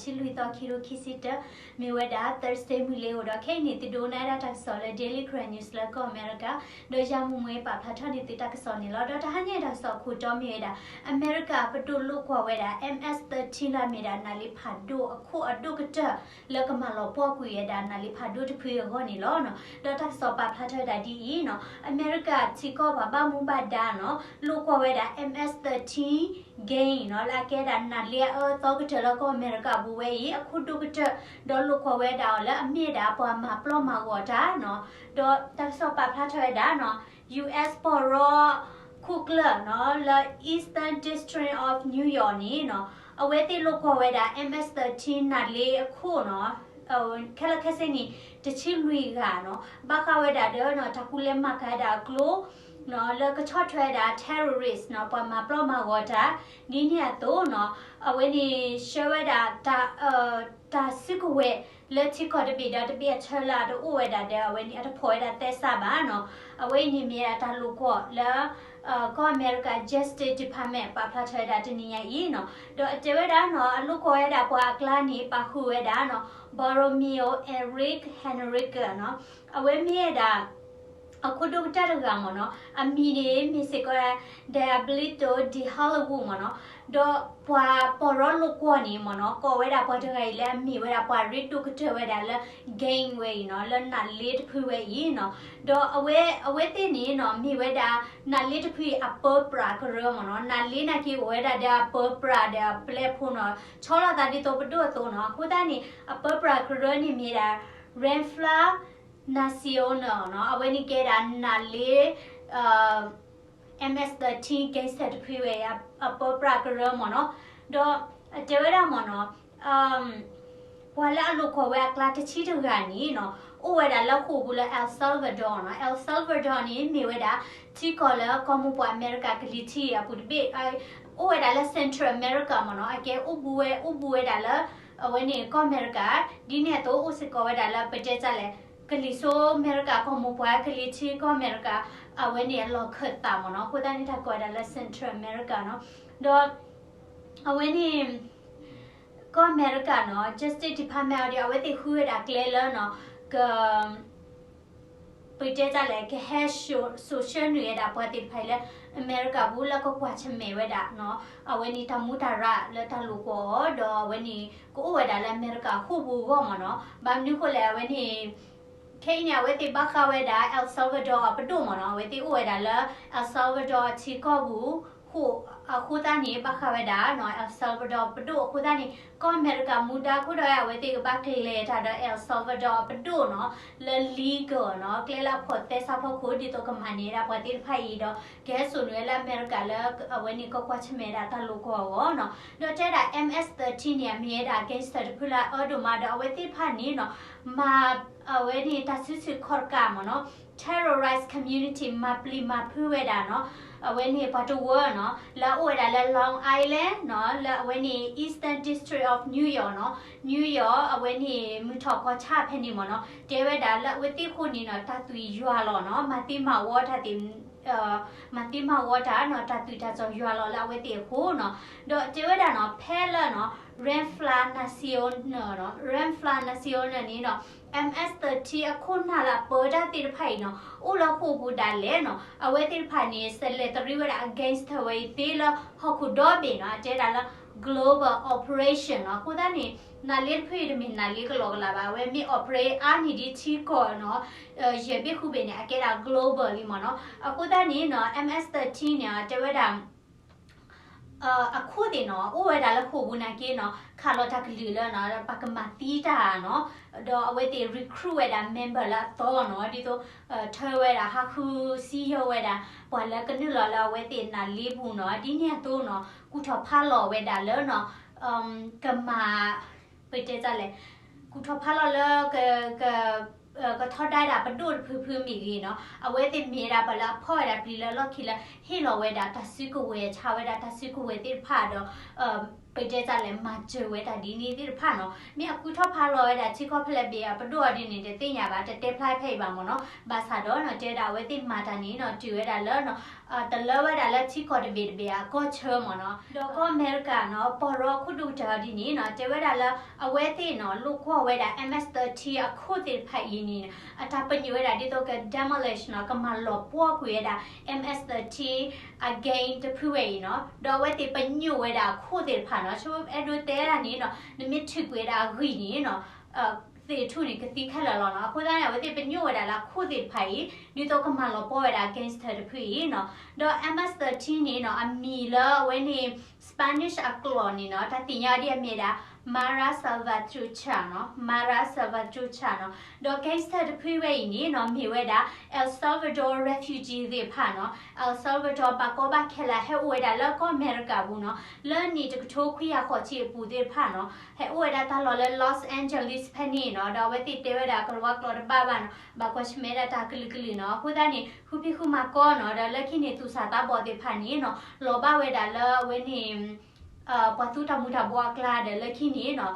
ဆံလွံၢ်သီ ခံကထိခံဆံတၢ မ့ၢ်ဝဲဒၣ် Thursday မုၢ်လ့ၤအိၣ်ဒီး ခဲအံၤန့ၣ် သုဒိးနၣ်ဝဲဒၣ်တၢ်ကစီၣ်လၢ Daily Karen News လၢကီၢ်အမဲရကၤ, ဒီးယၤမုၢ်မွဲၤပာ်ဖျါထီၣ်န့ၢ်သုတၢ်ကစီၣ်န့ၣ်လီၤ. ဒီးတဟါညါအံၤတၢ်ကစီၣ်ခိၣ်တီမ့ၢ်ဝဲဒၣ် အမဲရကၤပဒိၣ်လိာ်ကွီၢ်ဝဲဒၣ် M S thirteen လၢအမ့ၢ်ဒၣ်နးလ့ဖးဒိၣ်အခိၣ်အဒိၣ်ကတၢၢ် လၢကမၤလီၤပှီၢ်ကွံာ်ဝဲဒၣ်နးလ့ဖးဒိၣ်တဖုအဂီၢ်န့ၣ်လီၤ. ဒီးတၢ်ကစီၣ်ပာ်ဖျါထီၣ်ဝဲဒၣ်ဒ်အံၤနီၤ, အမဲရကၤထံကီၢ်ပှၤဘၣ်မူဘၣ်ဒါနီၤ လိာ်ကွီၢ်ဝဲဒၣ် M S thirteen gang နီၤ လၢအကဲဒၣ်နးလ့အအၢအသီကတၢၢ်လၢကီၢ်အမဲရကၤပူၤဝဲအံၤ အခိၣ်ဒိၣ်ကတၢၢ်, ဒီးလိာ်ကွီၢ်ဝဲဒၣ်အီၤလၢအမ့ၢ်ဒၣ်ပှၤမၤပျီၢ်မၤဂီၤတၢ်နီၤ. ဒီးတၢ်ကစီၣ်ပာ်ဖျါထီၣ်ဝဲဒၣ်နီၤ U S ပီၢ်ရီခိၣ်ကျၢၢ်နီၤ လၢ Eastern District of New York န့ၣ်နီၤ အဝဲသ့ၣ်လိာ်ကွီၢ်ဝဲဒၣ် M S thirteen နးလ့အခိၣ်နီၤ ခဲလၢာ်ခဲဆ့န့ၣ် တဆံလွံၢ်ဂၤနီၤ ဘၣ်ဃးဝဲဒၣ်ဒီးနီၤ တၢ်ကူၣ်လဲၤမၤကၤဝဲဒၣ်အကျိၤနီၤ လၢကဆီၣ်ထွဲဝဲဒၣ် terrorist နီၤ ပှၤမၤပျီၢ်မၤဂီၤတၢ် ဒ်န့ၣ်အသိးနီၤ အဝဲန့ၣ်ဆှၢဝဲဒၣ် တၢ်စုကဝဲၤလၢထံကီၢ်တဘ့ၣ်ဒီးတဘ့ၣ်အဆၢလၢအတအိၣ်ဝဲဒၣ်ဒီး အဝဲန့ၣ်အတဖိးဝဲဒၣ်သဲစးဘၣ်နီၤ. အဝဲအံၤန့ၣ်မ့ၢ်ဒၣ်တၢ်လိာ်ကွီၢ်လၢ ကီၢ်အမဲရကၤ Justice Department ပာ်ဖျါထီၣ်ဝဲဒၣ်တနံၤညါအံၤနီၤ. ဒီးအတဲဝဲဒၣ်နီၤ အလိာ်ကွီၢ်ဝဲဒၣ်ပှၤအကျါန့ၣ် ပာ်ဃုာ်ဝဲဒၣ်နီၤ Borromeo Eric Henrique နီၤ. အဝဲမ့ၢ်ဝဲဒၣ် အခိၣ်ဒိၣ်ကတၢၢ်တဂၤမ့ၢ်နီၤ အမံၤန့ၣ်မ့ၢ်စ့ၢ်ကီး Diablito de Hollywood မ့ၢ်နီၤ. ဒီးပှၤပီၢ်ရီလိာ်ကွီၢ်န့ၣ်မ့ၢ်နီၤ ကိးဝဲဒၣ်ပှၤတဂၤအံၤလၢအမ့ၢ်ဝဲဒၣ်ပှၤရ့ဒိၣ်ကတၢၢ်ဝဲဒၣ်လၢ gang ဝဲအံၤနီၤ လၢနးလ့တဖုဝဲအံၤနီၤ. ဒီးအဝဲသ့ၣ်န့ၣ်နီၤ မ့ၢ်ဝဲဒၣ် နးလ့တဖုအံၤအပၢပြးကရၢမ့ၢ်နီၤ. နးလ့နာ်က့အိၣ်ဝဲဒၣ်ဒီးအပၢပြးဒီးအပျဲၢ်ဖိနီၤ ဆီလီၤသးဒ်သိးပဒိၣ်အသိးနီၤ. အဃိသတးန့ၣ် အပၢပြးကရၢန့ၣ်မ့ၢ်ဒၣ် Renfrew Nacional နီၤ အဝဲန့ၣ်ကဲဒၣ်နးလ့ M S thirteen gangster တဖုဝဲအံၤ အပၢပြးကရၢမ့ၢ်နီၤ. ဒီးအတဲဝဲဒၣ်မ့ၢ်နီၤ ပှၤလၢအလိာ်ကွီၢ်ဝဲအကျါတဆံတဂၤန့ၣ်နီၤ အိၣ်ဝဲဒၣ်လၢဃိာ်ပူၤလၢ El Salvador နီၤ. El Salvador န့ၣ် မ့ၢ်ဝဲဒၣ် ထံကီၢ်လၢကီၢ်မိၢ်ပှၢ်အမဲရကၤကလံၤထံးအပူၤတဘ့ၣ် အိၣ်ဝဲဒၣ်လၢ Central America မ့ၢ်နီၤ. အကဲအိၣ်ဘူးဝဲ အိၣ်ဘူးဝဲဒၣ်လၢ အဝဲန့ၣ်ကီၢ်အမဲရကၤ ဒ်န့ၣ်အသိးအိၣ်စ့ၢ်ကီးဝဲဒၣ်လၢပတဲတၢ်လဲၣ် ကလံၤစိးအမဲရကၤ ကီၢ်မိၢ်ပှၢ်ကလံၤထံးကီၢ်အမဲရကၤ အဝဲန့ၣ်အလီၢ်ခၢၣ်သးမ့ၢ်နီၤ. အဃိသတးန့ၣ် တၢ်ကိးဝဲဒၣ်လၢ Central America နီၤ. ဒီးအဝဲန့ၣ် ကီၢ်အမဲရကၤနီၤ Justice Department အီၤဒီး အဝဲသ့ၣ်ဃုဝဲဒၣ်ကျဲလၢနီၤ က ပတဲတၢ်လဲၣ် ကဟဲစိာ်ဆှၢနုာ်ဝဲဒၣ်ပှၤသ့ၣ်တဖၣ်အံၤလၢ အမဲရကၤပူၤလၢကကွၢ်ဆၢၣ်မဲာ်ဝဲဒၣ်နီၤ အဝဲန့ၣ်တၢ်မူတၢ်ရၢ်လၢတၢ်လိာ်ကွီၢ်အီၤ ဒီးအဝဲန့ၣ် ကအိၣ်ဝဲဒၣ်လၢအမဲရကၤဃိာ်ပူၤအဂီၢ်မ့ၢ်နီၤ. ဘၣ်မနုၤဃိလဲၣ် အဝဲန့ၣ် ခဲအံၤန့ၣ် အဝဲသ့ၣ်ဘၣ်ဃးဝဲဒၣ် El Salvador အပဒိၣ်မ့ၢ်နီၤ. အဝဲသ့ၣ်အိၣ်ဝဲဒၣ်လၢ El Salvador ထံကီၢ်ပူၤ ဃိာ်အဃိသတးန့ၣ် ဘၣ်ဃးဝဲဒၣ်နီၤ El Salvador ပဒိၣ်အဃိသတးန့ၣ် ကီၢ်အမဲရကၤမူဒါခိၣ်ဒီး အဝဲသ့ၣ်ကဘၣ်ကျဲၤတၢ်ဒီး El Salvador အပဒိၣ်နီၤ လၢ legal နီၤ ကျဲလၢအဖိးသဲစးဖီခိၣ် ဒ်သိးကမၤန့ၢ်ဝဲဒၣ်ပှၤသ့ၣ်တဖၣ်အံၤဒီး ကဟဲစိာ်နုာ်ဝဲလၢအမဲရကၤလၢ အဝဲန့ၣ်ကကွၢ်ဆၢၣ်မဲာ်ဝဲဒၣ်တၢ်လိာ်ကွီၢ်အဂီၢ်နီၤ. ဒီးတဲဒၣ် M S thirteen န့ၣ် အမ့ၢ်ဝဲဒၣ် gangster တဖုလၢအအၢဒိၣ်မးဒီး အဝဲသ့ၣ်တဖၣ်န့ၣ်နီၤ မၤ အဝဲန့ၣ်တၢ်စုဆူၣ်ခီၣ်တကးမ့ၢ်နီၤ terrorize community မၤပျံၤမၤဖုးဝဲဒၣ်နီၤ အဝဲန့ၣ်ပှၤတဝၢနီၤ လၢအအိၣ်ဝဲဒၣ်လၢ Long Island နီၤ လၢအဝဲန့ၣ် Eastern District of New York နီၤ New York အဝဲန့ၣ် မုၢ်ထီၣ်ကီၢ်ဆၣ်ဖဲန့ၣ်မ့ၢ်နီၤ တဲဝဲဒၣ်လၢအဝဲသ့ၣ်အဃိန့ၣ်နီၤ တၢ်သွံၣ်ယွၤလီၤနီၤ မၤသံမၤဝီတၢ်သ့ၣ် မၤသံမၤဝီတၢ်နီၤ တၢ်သွံၣ်တၢ်စီၣ်ယွၤလီၤလၢအဝဲသ့ၣ်အဃိနီၤ ဒီးတဲဝဲဒၣ်နီၤ ဖဲလၢနီၤ Renfrew Nacional နီၤ Renfrew Nacional န့ၣ်နီၤ M S thirteen အခိၣ်နၢ်လၢအပၢတၢ်သ့ၣ်တဖၣ်အံၤနီၤ အိၣ်လၢဃိာ်ပူၤဒၣ်လဲာ်နီၤ အဝဲသ့ၣ်တဖၣ်န့ၣ် စလဲၤတရံးဝဲဒၣ် gangster ဝဲအံၤသ့လၢဟီၣ်ခိၣ်ဒီဘ့ၣ်နီၤ အတဲဒၣ်လၢ global operation နီၤ အဃိသတးန့ၣ် နးလ့တဖုအံၤတမ့ၢ်နးလ့ကလီကလးဘၣ် အဝဲမ့ၢ် operate အါန့ၢ်ဒံးထံကီၢ်နီၤ ယဲၢ်ဘ့ၣ်ဃုဘ့ၣ်န့ၣ် အကဲဒၣ် global လံမ့ၢ်နီၤ အဃိသတးန့ၣ်နီၤ M S thirteen န့ၣ် တဲဝဲဒၣ် အခိၣ်သ့ၣ်နီၤ အိၣ်ဝဲဒၣ်လၢဃိာ်ပူၤနာ်က့နီၤ ခးလီၤတၢ်ကလုၢ်လၢနီၤ ပှၤကမၤသံတၢ်နီၤ ဒီးအဝဲသ့ၣ် recruit ဝဲဒၣ် member လၢအသီနီၤ ဒ်သိး ထၢဝဲဒၣ် ဟးဃုစံယီၤဝဲဒၣ် ပှၤလၢကနုာ်လီၤလၢအဝဲသ့ၣ်နးလ့ပူၤနီၤ ဒ်န့ၣ်အသိးနီၤ ကူၣ်ထီၣ်ဖးလီၤဝဲဒၣ်လၢနီၤ ကမၤ ပတဲတၢ်လဲၣ် ကူၣ်ထီၣ်ဖးလီၤလၢ ကထီဒါဝဲဒၣ်ပဒိၣ်တဖုဖုမ့ၢ်ဂ့ၤနီၤ အဝဲသ့ၣ်မ့ၢ်ဝဲဒၣ်ပှၤလၢအဖီၣ်ဝဲဒၣ်ပျံၤလၢအလီၢ်ခံလၢ ဟ့ၣ်လီၤဝဲဒၣ်တၢ်စုကဝဲၤ ဆါဝဲဒၣ်တၢ်စုကဝဲၤသ့ၣ်တဖၣ်ဒီး ပတဲတၢ်လဲၤမၤစၢၤဝဲဒၣ်ဒ်န့ၣ်သ့ၣ်တဖၣ်နီၤ, မ့ၢ်အဃုထီၣ်ဖးလီၤဝဲဒၣ်ထံကီၢ်ဖဲလဲၣ်ဘ့ၣ်အပဒိၣ်အီၤဒ်န့ၣ် တသ့ၣ်ညါဘၣ်, တတဲဖျါဖဲအံၤဘၣ်မ့ၢ်နီၤ. ဘၣ်ဆၣ်ဒီးနီၤ တဲဝဲဒၣ်အဝဲသ့ၣ်မၤတၢ်န့ၣ်နီၤ တုၤဝဲဒၣ်လၢ တလၢဝဲဒၣ်လၢထံကီၢ်တဘ့ၣ်တဘ့ၣ်အကီၢ်ဆၢမ့ၢ်နီၤ. ဒီးကီၢ်အမဲရကၤနီၤ ပီၢ်ရီခိၣ်ဒိၣ်ကတၢၢ်အီၤဒ်န့ၣ်နီၤ တဲဝဲဒၣ်လၢ အဝဲသ့ၣ်နီၤ လိာ်ကွီၢ်ဝဲဒၣ် M S thirteen အခိၣ်သ့ၣ်တဖၣ်အံၤန့ၣ် အတၢ်ပညိၣ်ဝဲဒၣ်ဒ်သိးက demolish နီၤ ကမၤလီၤပှီၢ်ကွံာ်ဝဲဒၣ် M S thirteen အ gate တဖုဝဲအံၤနီၤ. ဒီးအဝဲသ့ၣ်ပညိၣ်ဝဲဒၣ်အခိၣ်သ့ၣ်တဖၣ်နီၤ, ဆိအဲၣ်ဒိးတဲဒၣ်န့ၣ်နီၤ နမ့ၢ်ထုးကွံာ်ဝဲဒၣ်အဂံၢ်န့ၣ်နီၤ သ့ၣ်ထူၣ်န့ၣ် ကသံခဲလၢာ်လီၤနီၤ. အဃိသတးန့ၣ် အဝဲသ့ၣ်ပညိၣ်ဝဲဒၣ်လၢအခိၣ်သ့ၣ်တဖၣ်အံၤ ဒ်သိးကမၤလီၤပှီၢ်ဝဲဒၣ် gangster တဖုအံၤနီၤ. ဒီး M S thirteen န့ၣ်နီၤ အမံၤလၢအဝဲန့ၣ် Spanish အကျိာ်န့ၣ်နီၤ တၢ်သ့ၣ်ညါဒ်အမ့ၢ်ဒၣ် Mara Salvatrucha နီၤ, Mara Salvatrucha နီၤ. ဒီး gangster တဖုဝဲအံၤန့ၣ်နီၤ မ့ၢ်ဝဲဒၣ် El Salvador refugee သ့ၣ်တဖၣ်နီၤ, El Salvador ဘၣ်ကီဘၣ်ခဲလၢာ် ဟဲအိၣ်ဝဲဒၣ်လၢကီၢ်အမဲရကၤပူၤနီၤ လၢနံၣ်တကထိခွံကယၤဃိးဆံအပူၤသ့ၣ်တဖၣ်နီၤ ဟဲအိၣ်ဝဲဒၣ်တၢ်လီၢ်လၢ Los Angeles ဖဲန့ၣ်နီၤ. ဒီးအဝဲသ့ၣ်တဲဝဲဒၣ်ကရၢဝါကျိာ်တဘၣ်ဘၣ်နီၤ, ဘၣ်ကွၢ်ဆၢၣ်မဲာ်ဒၣ်တၢ်ကလုာ်ကလုာ်နီၤ. အဃိသတးန့ၣ် ဃုဖံးဃုမၤကီနီၤ, ဒီးလၢခံန့ၣ် သူၣ်စၢ်သးဘီၣ်သ့ၣ်တဖၣ်န့ၣ်နီၤ လီၤဘၣ်ဝဲဒၣ်လၢအဝဲန့ၣ် ပှၤသူတၢ်မူၤတၢ်ဘှီးအကျါဒီး လၢခံန့ၣ်နီၤ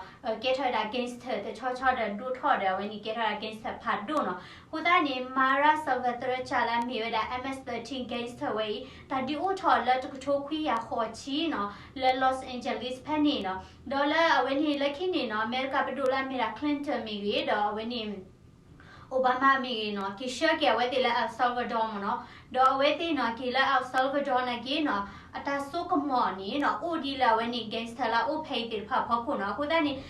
ကဲထီၣ်ဝဲဒၣ် gangster တဆီဆီဒီးဒိၣ်ထီၣ်ဒီး အဝဲန့ၣ်ကဲထီၣ်ဝဲဒၣ် gangster ဖးဒိၣ်နီၤ. အဃိသတးန့ၣ် Mara Salvatrucha လၢအမ့ၢ်ဝဲဒၣ် M S thirteen gangster ဝဲအံၤ တၢ်ဒုးအိၣ်ထီၣ်လၢတကထိခွံကယၤဃိးဆံနီၤ လၢ Los Angeles ဖဲန့ၣ်နီၤ. ဒီးလၢအဝဲန့ၣ်လၢခံန့ၣ်နီၤ အမဲရကၤပဒိၣ်လၢအမ့ၢ်ဒၣ် Clinton မ့ၢ်ဂ့ၤ ဒီးအဝဲန့ၣ် Obama မ့ၢ်ဂ့ၤနီၤ က့ၤဆှၢက့ၤအဝဲသ့ၣ်လၢ El Salvador မ့ၢ်နီၤ. ဒီးအဝဲသ့ၣ်နီၤ က့ၤလၢ El Salvador နာ်က့နီၤ အတၢ်စိကမီၤန့ၣ်နီၤ အိၣ်ဒ်လၢအဝဲန့ၣ် gangster လၢအအိၣ်ဖဲအံၤသ့ၣ်တဖၣ်အဖီခိၣ်နီၤ. အဃိသတးန့ၣ်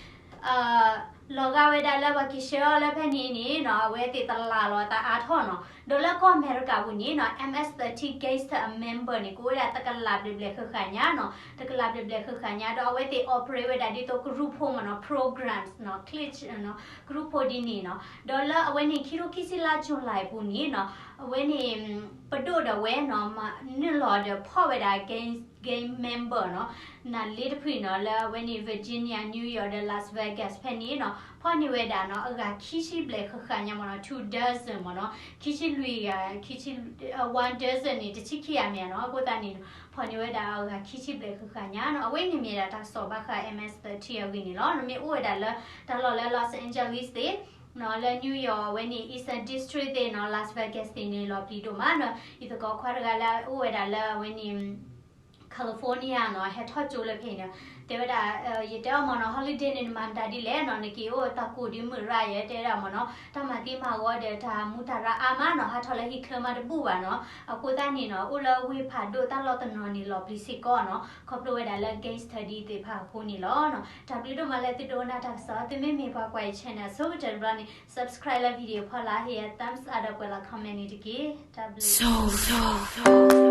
လီၤဂာ်ဝဲဒၣ်လၢပှၤက့ၤဆှၢအီၤလၢဖဲန့ၣ်န့ၣ်နီၤ အဝဲသ့ၣ်တလးလီၤအသးအါထီၣ်နီၤ. ဒီးလၢကီၢ်အမဲရကၤပူၤန့ၣ်နီၤ M S thirteen gangster အ member န့ၣ် ကအိၣ်ဝဲဒၣ်တကလးဘျဲၣ်ဘျဲၣ်ဃၣ်ဃၣ်ညါနီၤ, တကလးဘျဲၣ်ဘျဲၣ်ဃၣ်ဃၣ်ညါ ဒီးအဝဲသ့ၣ် operate ဝဲဒၣ်ဒ်သိးကရူၢ်ဖိမ့ၢ်နီၤ programs နီၤ clique နီၤ ကရူၢ်ဖိဒ်န့ၣ်နီၤ. ဒီးလၢအဝဲန့ၣ် ခံထိခံဆံလါ July အပူၤန့ၣ်နီၤ အဝဲန့ၣ် ပဒိၣ်ဒီးဝဲနီၤ နုာ်လီၤဒီးဖီၣ်ဝဲဒၣ် gang gang member နီၤ နၢ်လ့တဖုနီၤ လၢအဝဲန့ၣ် Virginia, New York ဒီး Las Vegas ဖဲန့ၣ်နီၤ ဖီၣ်န့ၢ်ဝဲဒၣ်နီၤ အဂၤခံဆံဘျဲၣ်ဃၣ်ဃၣ်ညါမ့ၢ်နီၤ two dozen မ့ၢ်နီၤ ခံဆံလွံၢ်ဂၤ ခံဆံ one dozen န့ၣ် တဆံခံဂၤမ့ၢ်နီၤ. အဃိသတးန့ၣ် ဖီၣ်န့ၢ်ဝဲဒၣ်အဂၤခံဆံဘျဲၣ်ဃၣ်ဃၣ်ညါနီၤ. အဝဲန့ၣ်မ့ၢ်ဒၣ်တၢ်ကစီၣ်ဘၣ်ဃး M S thirteen အဂ့ၢ်န့ၣ်လီၤ. နမ့ၢ်အိၣ်ဝဲဒၣ်လၢတၢ်လီၢ်လၢ Los Angeles သ့ၣ်နီၤ လၢ New York အဝဲန့ၣ် Eastern District သ့ၣ်နီၤ Las Vegas သ့ၣ်န့ၣ် လီၤပျံၤဒိၣ်မးနီၤ. ယသကိးခွါတဂၤလၢအအိၣ်ဝဲဒၣ်လၢအဝဲန့ၣ် California နီၤ ဟဲထီၣ်ကၠိလၢဖဲအံၤနီၤ တဲဝဲဒၣ် ယတဲအီၤမ့ၢ်နီၤ holiday န့ၣ် နမၤမတၤဒ်လဲၣ်နီၤ နက့ၤအိၣ်တၢ်ကိၢ်ဒုးမုာ်ရၣ်ယဲ တဲဝဲဒၣ်မ့ၢ်နီၤ တၢ်မၤသံမၤဂီၤဒီးတၢ်မူတၢ်ရၢအါမးနီၤ ဟးထီၣ်လၢဟံၣ်ချၢမးတဘူၣ်ဘၣ်နီၤ. အဃိသတးန့ၣ်နီၤ အိၣ်လၢဝ့ၢ်ဖးဒိၣ်တၢ်လီၢ်တနီၤန့ၣ် လီၤပျံၤစ့ၢ်ကီးနီၤ ခီဖျိဝဲဒၣ်လၢ gangster ဒ်သ့ၣ်တဖၣ်အဃိန့ၣ်လီၤနီၤ. တၢ်ဘျုးဒိၣ်မးလၢသုဒိကနၣ်တၢ်ကစီၣ် သုမ့မ့ၢ်ပှၤကွၢ်ယ channel ဆိကတၢၢ်တဘျီန့ၣ် subscribe လၢ video ဖီလာ် ဟ့ၣ်ယၤ thumbs up ဒီးကွဲးလီၤ comment န့ၣ်တက့ၢ်. တၢ်ဘျုး